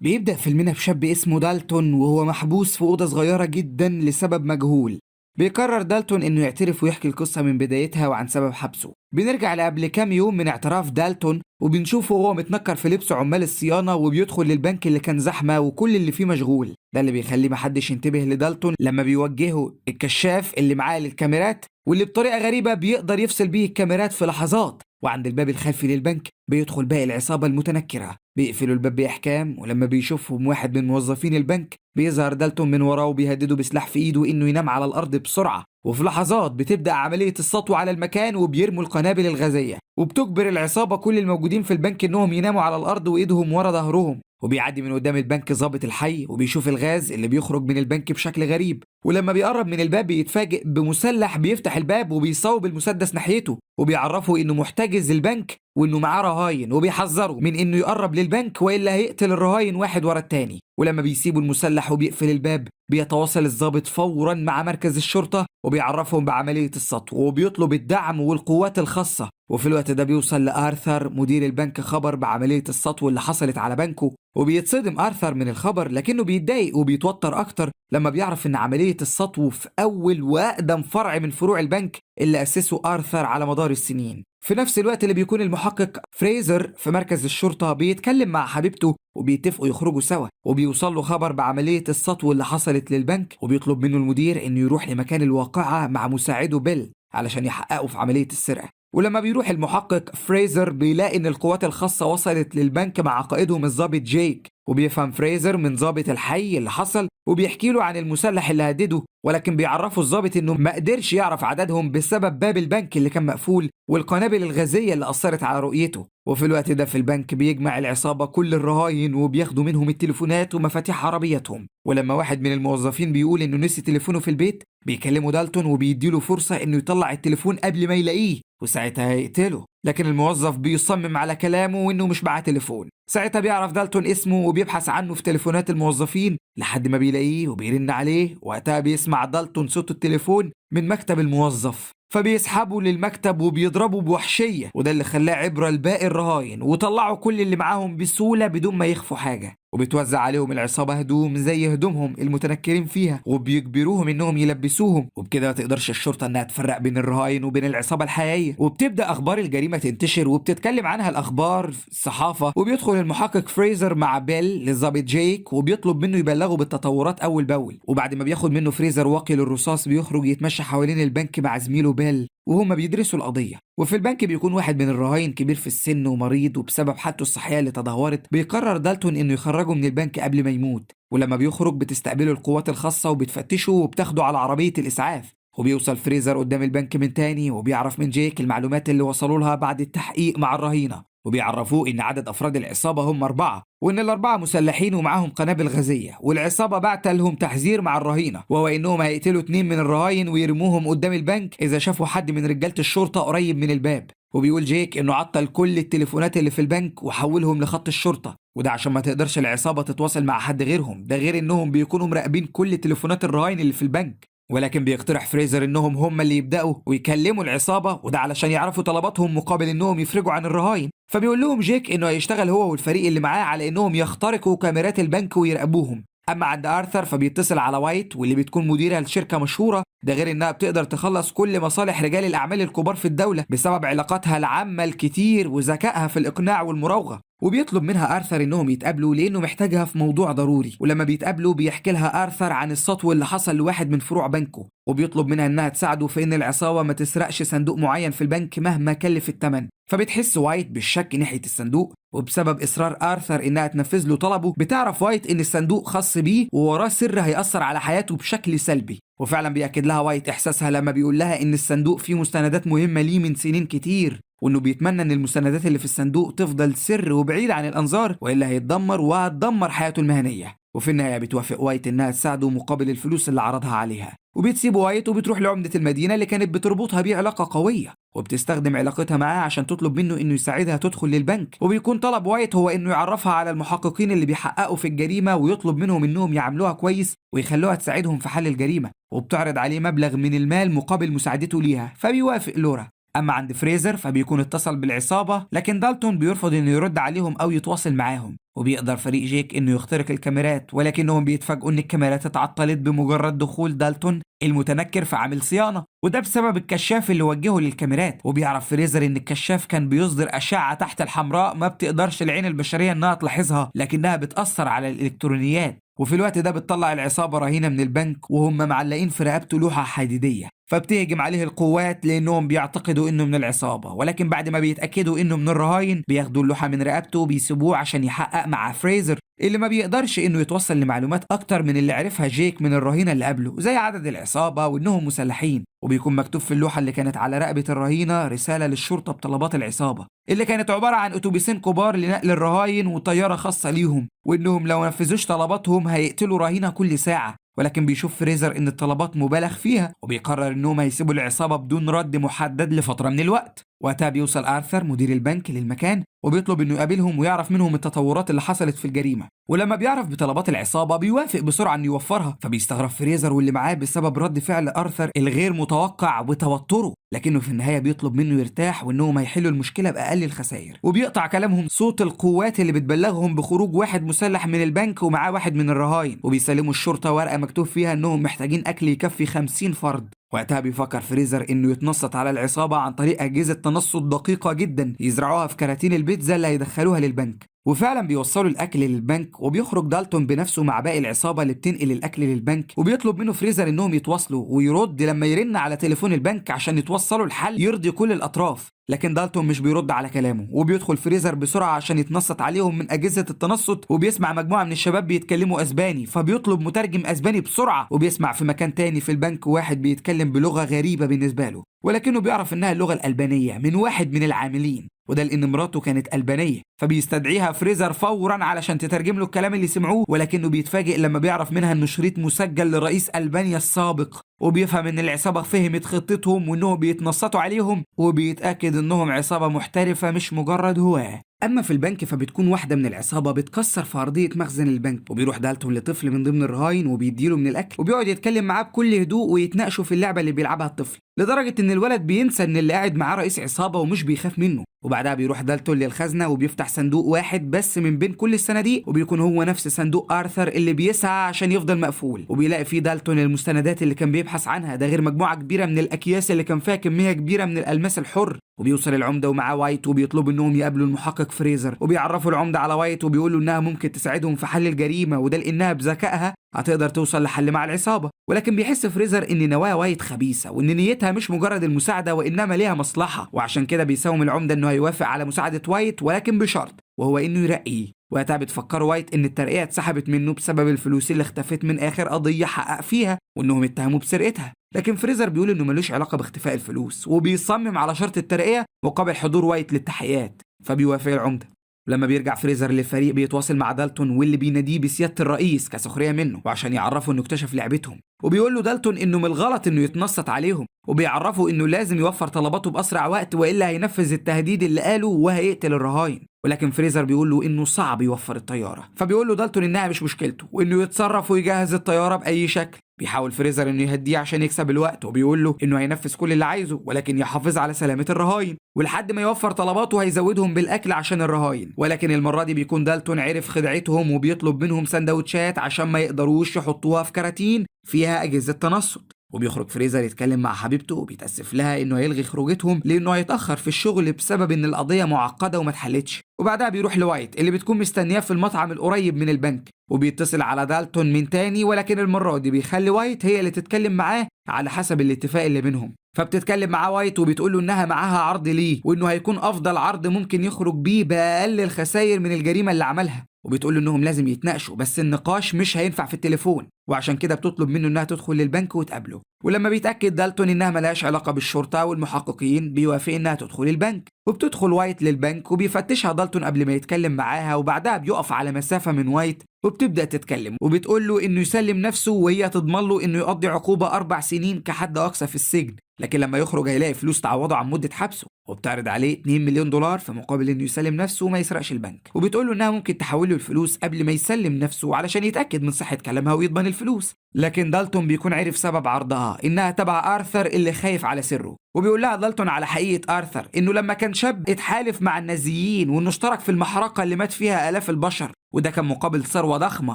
بيبدأ فيلمنا بشاب اسمه دالتون وهو محبوس في أوضة صغيرة جدا لسبب مجهول. بيقرر دالتون انه يعترف ويحكي القصة من بدايتها وعن سبب حبسه. بنرجع لقبل كام يوم من اعتراف دالتون، وبنشوفه وهو متنكر في لبس عمال الصيانة وبيدخل للبنك اللي كان زحمة وكل اللي فيه مشغول. ده اللي بيخليه محدش ينتبه لدالتون لما بيوجهه الكشاف اللي معاه للكاميرات، واللي بطريقة غريبة بيقدر يفصل بيه الكاميرات في لحظات. وعند الباب الخلفي للبنك بيدخل باقي العصابة المتنكرة، بيقفلوا الباب بإحكام، ولما بيشوفهم واحد من موظفين البنك بيظهر دالتون من وراه وبيهدده بسلاح في ايده انه ينام على الارض بسرعة. وفي لحظات بتبدأ عملية السطو على المكان وبيرموا القنابل الغازية، وبتجبر العصابة كل الموجودين في البنك انهم يناموا على الارض وايدهم ورا ظهرهم. وبيعدي من قدام البنك ضابط الحي وبيشوف الغاز اللي بيخرج من البنك بشكل غريب، ولما بيقرب من الباب بيتفاجئ بمسلح بيفتح الباب وبيصوب المسدس ناحيته، وبيعرفه انه محتجز البنك وانه معاه رهاين، وبيحذره من انه يقرب للبنك والا هيقتل الرهاين واحد ورا التاني. ولما بيسيبوا المسلح وبيقفل الباب بيتواصل الضابط فورا مع مركز الشرطة وبيعرفهم بعملية السطو وبيطلب الدعم والقوات الخاصة. وفي الوقت ده بيوصل لآرثر مدير البنك خبر بعملية السطو اللي حصلت على بنكه، وبيتصدم آرثر من الخبر، لكنه بيتضايق وبيتوتر أكتر لما بيعرف إن عملية السطو في أول وأقدم فرع من فروع البنك اللي أسسه آرثر على مدار السنين. في نفس الوقت اللي بيكون المحقق فريزر في مركز الشرطة بيتكلم مع حبيبته وبيتفقوا يخرجوا سوا، وبيوصل له خبر بعملية السطو اللي حصلت للبنك، وبيطلب منه المدير إنه يروح لمكان الواقعة مع مساعده بيل علشان يحققوا في عملية السرقة. ولما بيروح المحقق فريزر بيلاقي إن القوات الخاصة وصلت للبنك مع قائدهم الضابط جيك، وبيفهم فريزر من ضابط الحي اللي حصل وبيحكي له عن المسلح اللي هدده، ولكن بيعرفه الضابط انه ما قدرش يعرف عددهم بسبب باب البنك اللي كان مقفول والقنابل الغازية اللي أثرت على رؤيته. وفي الوقت ده في البنك بيجمع العصابة كل الرهاين وبياخدوا منهم التليفونات ومفاتيح عربيتهم. ولما واحد من الموظفين بيقول انه نسي تليفونه في البيت بيكلمه دالتون وبيديله فرصة انه يطلع التليفون قبل ما يلاقيه وساعتها هيقتله، لكن الموظف بيصمم على كلامه وانه مش معاه تليفون. ساعتها بيعرف دالتون اسمه وبيبحث عنه في تليفونات الموظفين لحد ما بيلاقيه وبيرن عليه. وقتها بيسمع دالتون صوت التليفون من مكتب الموظف، فبيسحبه للمكتب وبيضربه بوحشية، وده اللي خلاه عبرة لباقي الرهاين، وطلعوا كل اللي معاهم بسهولة بدون ما يخفوا حاجة. وبتوزع عليهم العصابة هدوم زي هدومهم المتنكرين فيها وبيجبروهم انهم يلبسوهم، وبكده ما تقدرش الشرطة انها تفرق بين الرهاين وبين العصابة الحقيقية. وبتبدأ اخبار الجريمة تنتشر وبتتكلم عنها الاخبار في الصحافة، وبيدخل المحقق فريزر مع بيل للظابط جيك وبيطلب منه يبلغه بالتطورات اول باول. وبعد ما بياخد منه فريزر واقي للرصاص بيخرج يتمشى حوالين البنك مع زميله بيل وهما بيدرسوا القضية. وفي البنك بيكون واحد من الرهاين كبير في السن ومريض، وبسبب حالته الصحية اللي تدهورت بيقرر دالتون انه يخرجه من البنك قبل ما يموت. ولما بيخرج بتستقبله القوات الخاصة وبتفتشه وبتاخده على عربية الإسعاف. وبيوصل فريزر قدام البنك من تاني وبيعرف من جيك المعلومات اللي وصلوا لها بعد التحقيق مع الرهينة، وبيعرفوه إن عدد أفراد العصابة هم 4، وإن ال4 مسلحين ومعاهم قنابل غازية، والعصابة بعت لهم تحذير مع الرهينة وهو إنهم هيقتلوا 2 من الرهاين ويرموهم قدام البنك إذا شافوا حد من رجالة الشرطة قريب من الباب. وبيقول جيك إنه عطل كل التليفونات اللي في البنك وحولهم لخط الشرطة، وده عشان ما تقدرش العصابة تتواصل مع حد غيرهم، ده غير إنهم بيكونوا مراقبين كل تليفونات الرهاين اللي في البنك. ولكن بيقترح فريزر انهم هم اللي يبداوا ويكلموا العصابه، وده علشان يعرفوا طلباتهم مقابل انهم يفرجوا عن الرهاين. فبيقول لهم جيك انه هيشتغل هو والفريق اللي معاه على انهم يخترقوا كاميرات البنك ويراقبوهم. اما عند ارثر فبيتصل على وايت واللي بتكون مديرة لشركه مشهوره، ده غير انها بتقدر تخلص كل مصالح رجال الاعمال الكبار في الدوله بسبب علاقاتها العامه الكتير وذكائها في الاقناع والمراوغه. وبيطلب منها ارثر انهم يتقابلوا لانه محتاجها في موضوع ضروري. ولما بيتقابلوا بيحكي لها ارثر عن السطو اللي حصل لواحد من فروع بنكه، وبيطلب منها انها تساعده في ان العصابه ما تسرقش صندوق معين في البنك مهما كلف الثمن. فبتحس وايت بالشك ناحيه الصندوق، وبسبب اصرار ارثر انها تنفذ له طلبه بتعرف وايت ان الصندوق خاص بيه ووراه سر هيأثر على حياته بشكل سلبي. وفعلا بيأكد لها وايت احساسها لما بيقول لها ان الصندوق فيه مستندات مهمه ليه من سنين كتير، وانه بيتمنى ان المستندات اللي في الصندوق تفضل سر وبعيد عن الانظار والا هيتدمر وهتدمر حياته المهنيه. وفي النهايه بتوافق وايت انها تساعده مقابل الفلوس اللي عرضها عليها، وبتسيب وايت وبتروح لعمدة المدينة اللي كانت بتربطها بيه علاقة قوية، وبتستخدم علاقتها معاه عشان تطلب منه انه يساعدها تدخل للبنك. وبيكون طلب وايت هو انه يعرفها على المحققين اللي بيحققوا في الجريمة ويطلب منهم انهم يعاملوها كويس ويخلوها تساعدهم في حل الجريمة، وبتعرض عليه مبلغ من المال مقابل مساعدته ليها، فبيوافق لورا. اما عند فريزر فبيكون اتصل بالعصابة، لكن دالتون بيرفض انه يرد عليهم او يتواصل معاهم. وبيقدر فريق جيك انه يخترق الكاميرات، ولكنهم بيتفاجئوا ان الكاميرات اتعطلت بمجرد دخول دالتون المتنكر في عامل صيانة، وده بسبب الكشاف اللي وجهه للكاميرات. وبيعرف فريزر ان الكشاف كان بيصدر اشعه تحت الحمراء ما بتقدرش العين البشرية انها تلاحظها، لكنها بتاثر على الالكترونيات. وفي الوقت ده بتطلع العصابة رهينة من البنك وهم معلقين في رقبته لوحة حديديه، فبتهجم عليه القوات لانهم بيعتقدوا انه من العصابة، ولكن بعد ما بيتاكدوا انه من الرهاين بياخدوا اللوحة من رقبته وبيسيبوه عشان يحقق مع فريزر اللي ما بيقدرش انه يتوصل لمعلومات اكتر من اللي عرفها جيك من الرهينه اللي قبله، زي عدد العصابة وانهم مسلحين. وبيكون مكتوب في اللوحة اللي كانت على رقبة الرهينه رسالة للشرطة بطلبات العصابة اللي كانت عبارة عن اتوبيسين كبار لنقل الرهاين وطياره خاصة ليهم، وانهم لو نفذوش طلباتهم هيقتلوا رهينة كل ساعة. ولكن بيشوف فريزر ان الطلبات مبالغ فيها، وبيقرر انهم هيسيبوا العصابة بدون رد محدد لفترة من الوقت. وقتها بيوصل آرثر مدير البنك للمكان وبيطلب انه يقابلهم ويعرف منهم التطورات اللي حصلت في الجريمة. ولما بيعرف بطلبات العصابة بيوافق بسرعة انه يوفرها، فبيستغرب فريزر واللي معاه بسبب رد فعل آرثر الغير متوقع وتوتره، لكنه في النهاية بيطلب منه يرتاح وانهم هيحلوا المشكلة باقل الخسائر. وبيقطع كلامهم صوت القوات اللي بتبلغهم بخروج واحد مسلح من البنك ومعاه واحد من الرهاين، وبيسلموا الشرطة ورقة مكتوب فيها انهم محتاجين اكل يكفي 50 فرد. وقتها بيفكر فريزر انه يتنصت على العصابة عن طريق اجهزة تنصت دقيقة جدا يزرعوها في كراتين البيتزا اللي هيدخلوها للبنك. وفعلا بيوصلوا الاكل للبنك، وبيخرج دالتون بنفسه مع باقي العصابة اللي بتنقل الاكل للبنك، وبيطلب منه فريزر انهم يتواصلوا ويرد لما يرن على تليفون البنك عشان يتوصلوا لحل يرضي كل الاطراف. لكن دالتون مش بيرد على كلامه، وبيدخل فريزر بسرعة عشان يتنصت عليهم من اجهزة التنصت، وبيسمع مجموعة من الشباب بيتكلموا اسباني، فبيطلب مترجم اسباني بسرعة. وبيسمع في مكان تاني في البنك واحد بيتكلم بلغه غريبة بالنسبة له، ولكنه بيعرف انها اللغة الالبانيه من واحد من العاملين، وده لان مراته كانت ألبانية، فبيستدعيها فريزر فورا علشان تترجم له الكلام اللي سمعوه. ولكنه بيتفاجئ لما بيعرف منها انه شريط مسجل لرئيس ألبانيا السابق، وبيفهم ان العصابة فهمت خطتهم وانهم بيتنصتوا عليهم، وبيتأكد انهم عصابة محترفة مش مجرد هواة. اما في البنك فبتكون واحدة من العصابة بتكسر في ارضية مخزن البنك، وبيروح دالتون لطفل من ضمن الرهاين وبيديله من الاكل، وبيقعد يتكلم معاه بكل هدوء ويتناقشوا في اللعبة اللي بيلعبها الطفل، لدرجة ان الولد بينسى ان اللي قاعد معاه رئيس عصابة ومش بيخاف منه. وبعدها بيروح دالتون للخزنه وبيفتح صندوق واحد بس من بين كل الصناديق، وبيكون هو نفس صندوق آرثر اللي بيسعى عشان يفضل مقفول. وبيلاقي فيه دالتون المستندات اللي كان بيبحث عنها، ده غير مجموعة كبيرة من الاكياس اللي كان فيها كمية كبيرة من الالماس الحر. وبيوصل العمدة ومعاه وايت وبيطلبوا انهم يقابلوا المحقق فريزر، وبيعرفوا العمدة على وايت وبيقولوا انها ممكن تساعدهم في حل الجريمة، وده لانها بذكائها هتقدر توصل لحل مع العصابة. ولكن بيحس فريزر ان نوايا وايت خبيثة، وان نيتها مش مجرد المساعدة وانما ليها مصلحة، وعشان كده بيساوم العمدة انه هيوافق على مساعدة وايت ولكن بشرط، وهو انه يرقيه. وقتها بتفكر وايت ان الترقية اتسحبت منه بسبب الفلوس اللي اختفت من اخر قضية حقق فيها، وانهم اتهموه بسرقتها. لكن فريزر بيقول انه ملوش علاقة باختفاء الفلوس، وبيصمم على شرط الترقية مقابل حضور وايت للتحقيقات، فبيوافق العمدة. لما بيرجع فريزر للفريق بيتواصل مع دالتون واللي بيناديه بسيادة الرئيس كسخرية منه، وعشان يعرفه انه اكتشف لعبتهم. وبيقول له دالتون انه من الغلط انه يتنصت عليهم، وبيعرفه انه لازم يوفر طلباته باسرع وقت والا هينفذ التهديد اللي قاله وهيقتل الرهاين. ولكن فريزر بيقول له انه صعب يوفر الطيارة، فبيقول له دالتون انها مش مشكلته وانه يتصرف ويجهز الطيارة باي شكل. بيحاول فريزر انه يهديه عشان يكسب الوقت، وبيقول له انه هينفذ كل اللي عايزه ولكن يحافظ على سلامه الرهاين، ولحد ما يوفر طلباته هيزودهم بالاكل عشان الرهاين. ولكن المرة دي بيكون دالتون عرف خدعتهم وبيطلب منهم سندوتشات عشان ما يقدروش يحطوها في كراتين فيها اجهزة تنصت. وبيخرج فريزر يتكلم مع حبيبته وبيتأسف لها انه هيلغي خروجتهم لانه هيتأخر في الشغل بسبب ان القضية معقدة وما اتحلتش. وبعدها بيروح لوايت اللي بتكون مستنياه في المطعم القريب من البنك، وبيتصل على دالتون من تاني، ولكن المرة دي بيخلي وايت هي اللي تتكلم معاه على حسب الاتفاق اللي بينهم. فبتتكلم معاه وايت وبتقول له انها معاها عرض ليه، وانه هيكون افضل عرض ممكن يخرج بيه باقل الخسائر من الجريمة اللي عملها، وبتقول له انهم لازم يتناقشوا بس النقاش مش هينفع في التليفون، وعشان كده بتطلب منه انها تدخل للبنك وتقابله. ولما بيتاكد دالتون انها ملهاش علاقة بالشرطة والمحققين بيوافق انها تدخل البنك. وبتدخل وايت للبنك وبيفتشها دالتون قبل ما يتكلم معاها، وبعدها بيقف على مسافة من وايت وبتبدا تتكلم وبتقول له انه يسلم نفسه وهي تضمن له انه يقضي عقوبه 4 سنين كحد اقصى في السجن، لكن لما يخرج هيلاقي فلوس تعوضه عن مده حبسه. وبتعرض عليه 2 مليون دولار في مقابل انه يسلم نفسه وما يسرقش البنك، وبتقول له انها ممكن تحول له الفلوس قبل ما يسلم نفسه علشان يتاكد من صحة كلامها ويضمن الفلوس. لكن دالتون بيكون عرف سبب عرضها، انها تبع ارثر اللي خايف على سره. وبيقول لها دالتون على حقيقة ارثر، انه لما كان شاب اتحالف مع النازيين وانه اشترك في المحرقة اللي مات فيها الاف البشر، وده كان مقابل ثروة ضخمة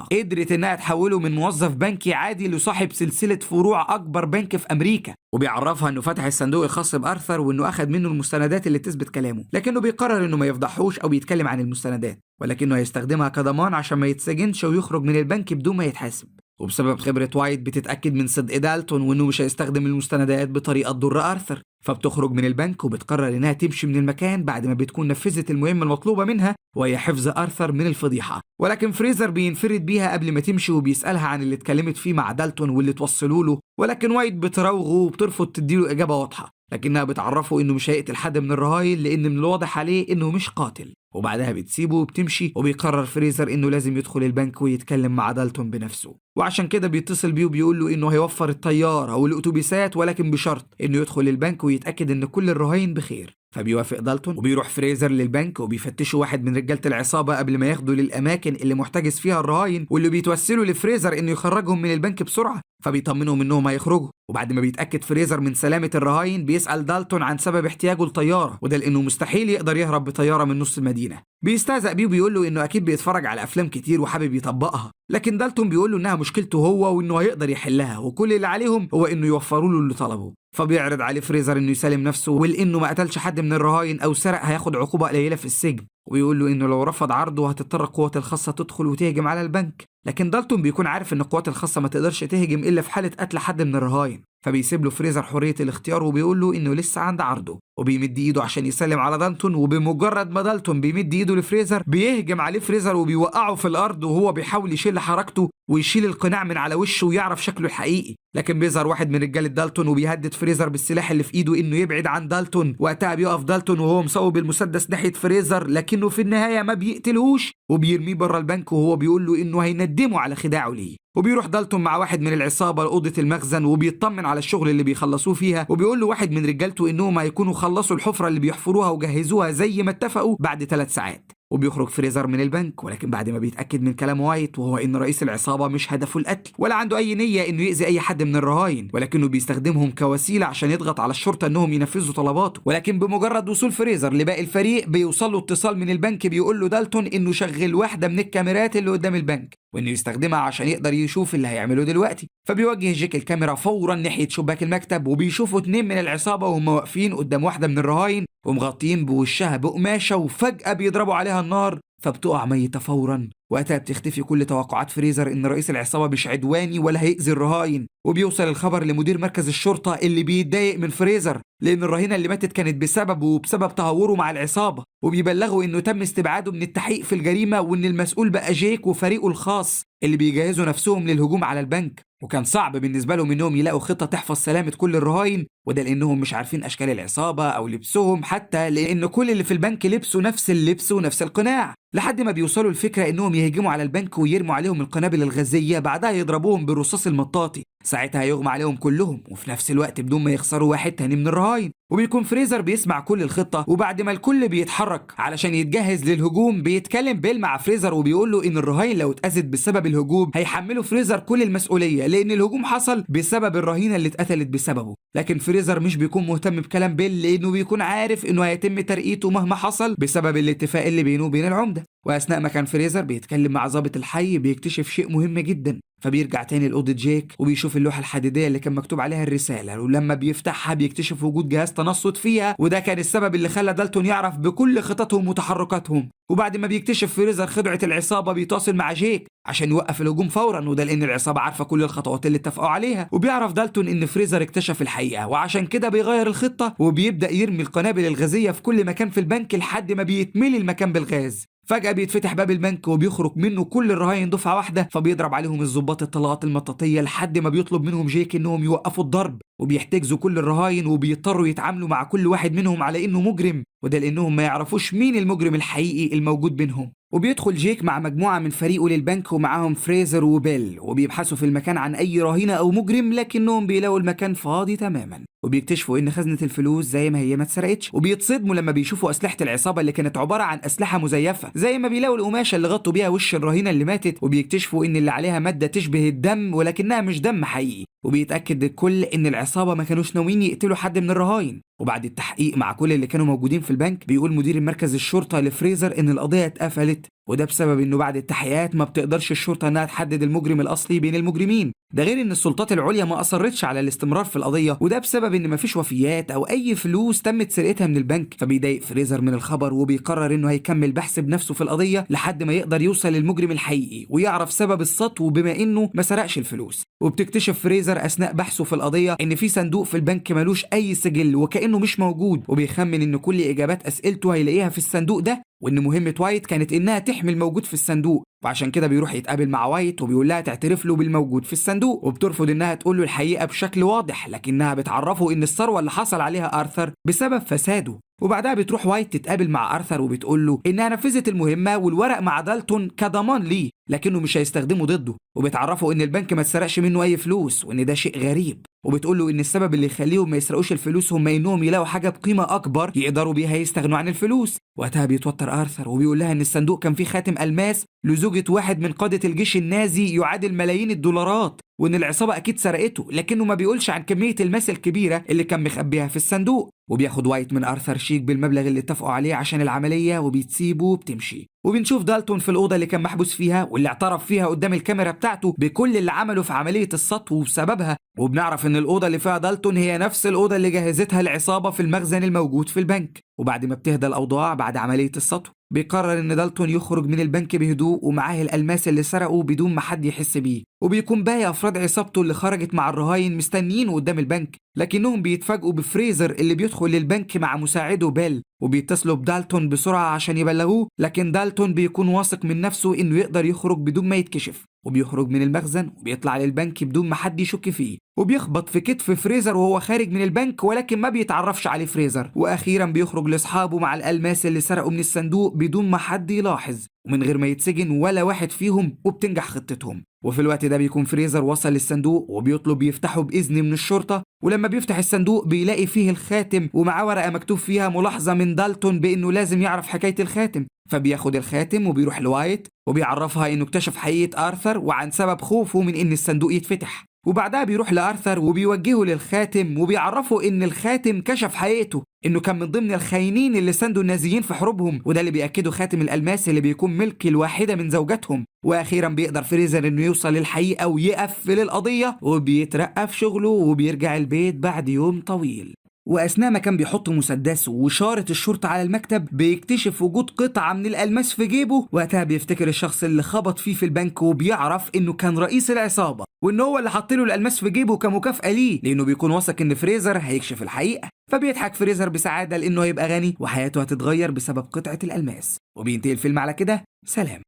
قدرت انها تحوله من موظف بنكي عادي لصاحب سلسلة فروع اكبر بنك في امريكا. وبيعرفها انه فتح الصندوق الخاص بارثر وانه اخذ منه المستندات اللي تثبت كلامه، لكنه بيقرر انه ما يفضحوش او يتكلم عن المستندات، ولكنه هيستخدمها كضمان عشان ما يتسجنش ويخرج من البنك بدون ما يتحاسب. وبسبب خبرة وايت بتتأكد من صدق دالتون وانه مش هيستخدم المستندات بطريقة تضر آرثر، فبتخرج من البنك وبتقرر انها تمشي من المكان بعد ما بتكون نفذت المهمة المطلوبة منها، وهي حفظ آرثر من الفضيحة. ولكن فريزر بينفرد بيها قبل ما تمشي وبيسألها عن اللي اتكلمت فيه مع دالتون واللي توصلوا له، ولكن وايت بتراوغه وبترفض تديله إجابة واضحة، لكنها بتعرفه انه مش هيقتل حد من الرهاين لان من الواضح عليه انه مش قاتل. وبعدها بتسيبه وبتمشي، وبيقرر فريزر انه لازم يدخل البنك ويتكلم مع دالتون بنفسه، وعشان كده بيتصل بيه وبيقول له انه هيوفر الطيارة والاتوبيسات، ولكن بشرط انه يدخل البنك ويتاكد ان كل الرهاين بخير. فبيوافق دالتون وبيروح فريزر للبنك وبيفتشوا واحد من رجاله العصابة قبل ما ياخدوا للاماكن اللي محتجز فيها الرهاين، واللي بيتوسلوا لفريزر انه يخرجهم من البنك بسرعة، فبيطمنهم انهم هيخرجوا. وبعد ما بيتاكد فريزر من سلامه الرهاين بيسال دالتون عن سبب احتياجه لطياره، وده لانه مستحيل يقدر يهرب بطيارة من نص المدينة. بيستهزأ بيه وبيقول له انه اكيد بيتفرج على افلام كتير وحابب يطبقها، لكن دالتون بيقول له انها مشكلته هو وانه هيقدر يحلها، وكل اللي عليهم هو انه يوفروا له اللي طلبه. فبيعرض عليه فريزر انه يسلم نفسه، ولانه ما قتلش حد من الرهاين او سرق هياخد عقوبه قليله في السجن، وبيقول له انه لو رفض عرضه هتضطر القوات الخاصة تدخل وتهجم على البنك. لكن دالتون بيكون عارف ان القوات الخاصة ما تقدرش تهجم الا في حاله قتل حد من الرهاين، فبيسيب له فريزر حرية الاختيار وبيقول له انه لسه عند عرضه، وبيمد ايده عشان يسلم على دالتون. وبمجرد ما دالتون بيمد ايده لفريزر بيهجم عليه فريزر وبيوقعه في الارض، وهو بيحاول يشيل حركته ويشيل القناع من على وشه ويعرف شكله الحقيقي. لكن بيظهر واحد من رجاله دالتون وبيهدد فريزر بالسلاح اللي في ايده انه يبعد عن دالتون. وقتها بيقف دالتون وهو مصوب المسدس ناحية فريزر، لكنه في النهاية ما بيقتلهوش وبيرميه بره البنك، وهو بيقول له انه هيندمه على خداعة ليه. وبيروح دالتون مع واحد من العصابة لاوضه المخزن وبيطمن على الشغل اللي بيخلصوه فيها، وبيقول له واحد من رجالته انهم هيكونوا خلصوا الحفرة اللي بيحفروها وجهزوها زي ما اتفقوا بعد 3 ساعات. وبيخرج فريزر من البنك، ولكن بعد ما بيتأكد من كلام وايت وهو إن رئيس العصابة مش هدفه القتل ولا عنده أي نية إنه يأذي أي حد من الرهاين، ولكنه بيستخدمهم كوسيلة عشان يضغط على الشرطة إنهم ينفذوا طلباته. ولكن بمجرد وصول فريزر لباقي الفريق بيوصل له اتصال من البنك بيقول له دالتون إنه شغل واحدة من الكاميرات اللي قدام البنك وإنه يستخدمها عشان يقدر يشوف اللي هيعمله دلوقتي. فبيوجه جيك الكاميرا فورا ناحية شباك المكتب، وبيشوفوا 2 من العصابة وهم واقفين قدام واحدة من الرهاين ومغطيين بوشها بقماشة، وفجأة بيضربوا عليها النار فبتقع ميتة فورا. وقتها بتختفي كل توقعات فريزر ان رئيس العصابة مش عدواني ولا هيأذي الرهاين، وبيوصل الخبر لمدير مركز الشرطة اللي بيتضايق من فريزر لان الرهينة اللي ماتت كانت بسببه وبسبب تهوره مع العصابة، وبيبلغوا انه تم استبعاده من التحقيق في الجريمة وان المسؤول بقى جيك وفريقه الخاص اللي بيجهزوا نفسهم للهجوم على البنك. وكان صعب بالنسبة لهم انهم يلاقوا خطة تحفظ سلامة كل الرهاين، وده لانهم مش عارفين اشكال العصابة او لبسهم حتى، لان كل اللي في البنك لبسوا نفس اللبس ونفس القناع، لحد ما بيوصلوا الفكرة انهم يهجموا على البنك ويرموا عليهم القنابل الغازية، بعدها يضربوهم بالرصاص المطاطي، ساعتها يغمى عليهم كلهم وفي نفس الوقت بدون ما يخسروا واحد تاني من الرهاين. وبيكون فريزر بيسمع كل الخطة، وبعد ما الكل بيتحرك علشان يتجهز للهجوم بيتكلم بيل مع فريزر وبيقول له ان الرهاين لو اتأذت بسبب الهجوم هيحملوا فريزر كل المسؤولية لان الهجوم حصل بسبب الرهينة اللي اتقتلت بسببه. لكن فريزر مش بيكون مهتم بكلام بيل لانه بيكون عارف انه هيتم ترقيته مهما حصل بسبب الاتفاق اللي بينه وبين العمدة. واثناء ما كان فريزر بيتكلم مع ضابط الحي بيكتشف شيء مهم جدا، فبيرجع تاني لأوضة جيك وبيشوف اللوحة الحديدية اللي كان مكتوب عليها الرسالة، ولما بيفتحها بيكتشف وجود جهاز تنصت فيها، وده كان السبب اللي خلى دالتون يعرف بكل خططهم وتحركاتهم. وبعد ما بيكتشف فريزر خدعة العصابة بيتواصل مع جيك عشان يوقف الهجوم فورا، وده لأن العصابة عارفة كل الخطوات اللي اتفقوا عليها. وبيعرف دالتون إن فريزر اكتشف الحقيقة، وعشان كده بيغير الخطة وبيبدأ يرمي القنابل الغازية في كل مكان في البنك لحد ما بيتملي المكان بالغاز. فجأة بيتفتح باب البنك وبيخرج منه كل الرهاين دفعة واحدة، فبيضرب عليهم الضباط الطلقات المطاطية لحد ما بيطلب منهم جيك انهم يوقفوا الضرب، وبيحتجزوا كل الرهاين وبيضطروا يتعاملوا مع كل واحد منهم على انه مجرم، وده لانهم ما يعرفوش مين المجرم الحقيقي الموجود بينهم. وبيدخل جيك مع مجموعة من فريقه للبنك ومعاهم فريزر وبيل، وبيبحثوا في المكان عن أي رهينة أو مجرم، لكنهم بيلاقوا المكان فاضي تماما، وبيكتشفوا إن خزنة الفلوس زي ما هي ما اتسرقتش. وبيتصدموا لما بيشوفوا أسلحة العصابة اللي كانت عبارة عن أسلحة مزيفة، زي ما بيلاقوا القماشة اللي غطوا بيها وش الرهينة اللي ماتت، وبيكتشفوا إن اللي عليها مادة تشبه الدم ولكنها مش دم حقيقي. وبيتأكد الكل إن العصابة ما كانوش ناويين يقتلوا حد من الرهاين. وبعد التحقيق مع كل اللي كانوا موجودين في البنك، بيقول مدير المركز الشرطة لفريزر إن القضية اتقفلت، وده بسبب إنه بعد التحقيقات ما بتقدرش الشرطة إنها تحدد المجرم الأصلي بين المجرمين. ده غير إن السلطات العليا ما أصرتش على الاستمرار في القضية، وده بسبب إن مفيش وفيات أو أي فلوس تمت سرقتها من البنك. فبيضايق فريزر من الخبر وبيقرر إنه هيكمل بحث بنفسه في القضية لحد ما يقدر يوصل للمجرم الحقيقي ويعرف سبب السطو بما إنه ما سرقش الفلوس. وبتكتشف فريزر أثناء بحثه في القضية إن في صندوق في البنك ملوش أي سجل وكأنه مش موجود، وبيخمن إن كل إجابات أسئلته هيلاقيها في الصندوق ده، وإن مهمة وايت كانت إنها تحمي الموجود في الصندوق. وعشان كده بيروح يتقابل مع وايت وبيقول لها تعترف له بالموجود في الصندوق، وبترفض إنها تقول له الحقيقة بشكل واضح، لكنها بتعرفه إن الثروة اللي حصل عليها آرثر بسبب فساده. وبعدها بتروح وايت تتقابل مع آرثر وبتقول له إنها نفذت المهمة والورق مع دالتون كضمان ليه، لكنه مش هيستخدمه ضده. وبتعرفه إن البنك ما اتسرقش منه أي فلوس وإن ده شيء غريب، وبتقول له إن السبب اللي يخليهم ما يسرقوش الفلوس هم إنهم يلاقوا حاجة بقيمة أكبر يقدروا بيها يستغنوا عن الفلوس. وقتها بيتوتر آرثر وبيقول لها إن الصندوق كان فيه خاتم ألماس لزوجة واحد من قادة الجيش النازي يعادل ملايين الدولارات، وإن العصابة أكيد سرقته، لكنه ما بيقولش عن كمية الماس الكبيرة اللي كان مخبيها في الصندوق. وبياخد وايت من آرثر شيك بالمبلغ اللي اتفقوا عليه عشان العملية وبتسيبه وبتمشي. وبنشوف دالتون في الأوضة اللي كان محبوس فيها واللي اعترف فيها قدام الكاميرا بتاعته بكل اللي عمله في عملية السطو وبسببها. وبنعرف إن الأوضة اللي فيها دالتون هي نفس الأوضة اللي جهزتها العصابة في المخزن الموجود في البنك. وبعد ما بتهدى الأوضاع بعد عملية السطو، بيقرر إن دالتون يخرج من البنك بهدوء ومعاه الألماس اللي سرقه بدون ما حد يحس بيه. وبيكون باقي أفراد عصابته اللي خرجت مع الرهاين مستنيينه قدام البنك، لكنهم بيتفاجئوا بفريزر اللي بيدخل للبنك مع مساعده بيل، وبيتصلوا بدالتون بسرعة عشان يبلغوه، لكن دالتون بيكون واثق من نفسه إنه يقدر يخرج بدون ما يتكشف. وبيخرج من المخزن وبيطلع للبنك بدون ما حد يشك فيه، وبيخبط في كتف فريزر وهو خارج من البنك، ولكن ما بيتعرفش عليه فريزر. واخيرا بيخرج لاصحابه مع الالماس اللي سرقه من الصندوق بدون ما حد يلاحظ ومن غير ما يتسجن ولا واحد فيهم، وبتنجح خطتهم. وفي الوقت ده بيكون فريزر وصل للصندوق وبيطلب يفتحه بإذن من الشرطة، ولما بيفتح الصندوق بيلاقي فيه الخاتم ومعاه ورقة مكتوب فيها ملاحظة من دالتون بإنه لازم يعرف حكاية الخاتم. فبياخد الخاتم وبيروح لوايت وبيعرفها إنه اكتشف حقيقة آرثر وعن سبب خوفه من إن الصندوق يتفتح. وبعدها بيروح لآرثر وبيوجهه للخاتم وبيعرفه إن الخاتم كشف حقيقته، إنه كان من ضمن الخاينين اللي ساندوا النازيين في حروبهم، وده اللي بيأكده خاتم الألماس اللي بيكون ملك الواحدة من زوجاتهم. وأخيرا بيقدر فريزر إنه يوصل للحقيقة ويقفل القضية، وبيترقى في شغله وبيرجع البيت بعد يوم طويل. وأثناء ما كان بيحط مسدسه وشارة الشرطة على المكتب، بيكتشف وجود قطعة من الألماس في جيبه. وقتها بيفتكر الشخص اللي خبط فيه في البنك وبيعرف إنه كان رئيس العصابة وإن هو اللي حط له الألماس في جيبه كمكافأة ليه، لأنه بيكون واثق إن فريزر هيكشف الحقيقة. فبيضحك فريزر بسعادة لأنه هيبقى غني وحياته هتتغير بسبب قطعة الألماس. وبينتهي الفيلم على كده. سلام.